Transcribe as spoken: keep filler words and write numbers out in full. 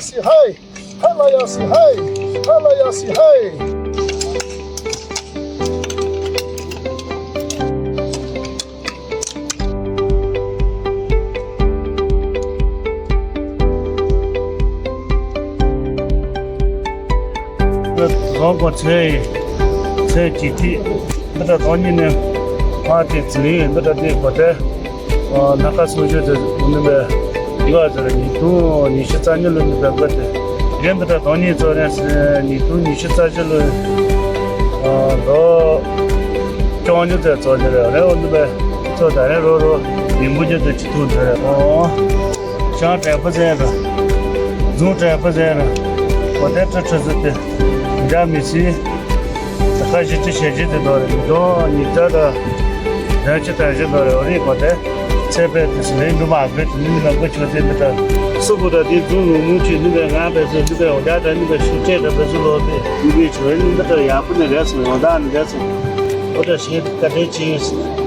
སི་ཧའི། ཧ་ལ་ཡ་སི་ཧའི། ཧ་ལ་ཡ་སི་ཧའི། རྫོང་སྐོར་ཚེ་ཡི་ཚེ་གཅིག་ཏི་འདི་འདྲ་རྫོང་གཉིས་ནས་ཕར་དེ་ཟི་ལིང་འདི་འདྲ་དེ་གོ་ཏེ། ཨ། སྣ་ཁ་སུ་ཞིག་ཏུ་ནི་མེ་ཡོད་ཟེར། ཉིས་སྟོང་ཉི་ཤུ་རྩ་གཉིས་ལོ་ནི་བེ་གོ་ཏེ་རྒན་འདི་འདྲ་རྫོང་གཉིས་ཚོ་རེད། ཉིས་སྟོང་ཉི་ཤུ་རྩ་བཞི་ལོ། ཨ། ལོ་བཅོ་ལྔ་ཙམ་ཚོ་ནི་རེད། རེད། འོ་ནི་མེ་ཚོ་ད་རེ་རོ་རོ་ཡིན་པོ་ཅི་ཏུ་ཅི་ཐུག་འདི་རེད། ཨོ། ཤང་དྲེག་པོ་ཟེར་ར། རྫོང་དྲེག་པོ་ཟེར་ར། གོ་ཏེ་ཁྲི་ཁྲི་ཟེར་ཏེ་འདྲ་མི་སྲིད། ད་ཁ་ཤས་ཅི་བྱས་ཅི་དེ་དོ་རེད། མི་དོ་ཉི་ཚ་ད་དོན་ཅི་དོན་ཅི་དོ་རེད། འོ་རེད། གོ་ཏེ་ཚེ་དཔལ་དུ་སི་ལེན་འགྲོ་མ་དགོས་དུ་ནི་མི་ལ་མགོ་ཆོད་ཚེ་མི་ད་སུ་བུ་ད་དེ་རྫོང་ལུང་མུ་ཆུ་ནི་མེ་ང་བེ་ཚོ་ནི་མེ་འོ་ད་ད་ནི་མེ་ཤུ་ཅེ་ད་བེ་ཚོ་ལོ་དེ་ནི་མེ་ཆོས་ནི་ད་ཡག་པོ་ནི་རེད་སོང་། འོ་ད་ནི་རེད་སོང་། འོ་ད་ཤེས་ད་དེ་ཅི།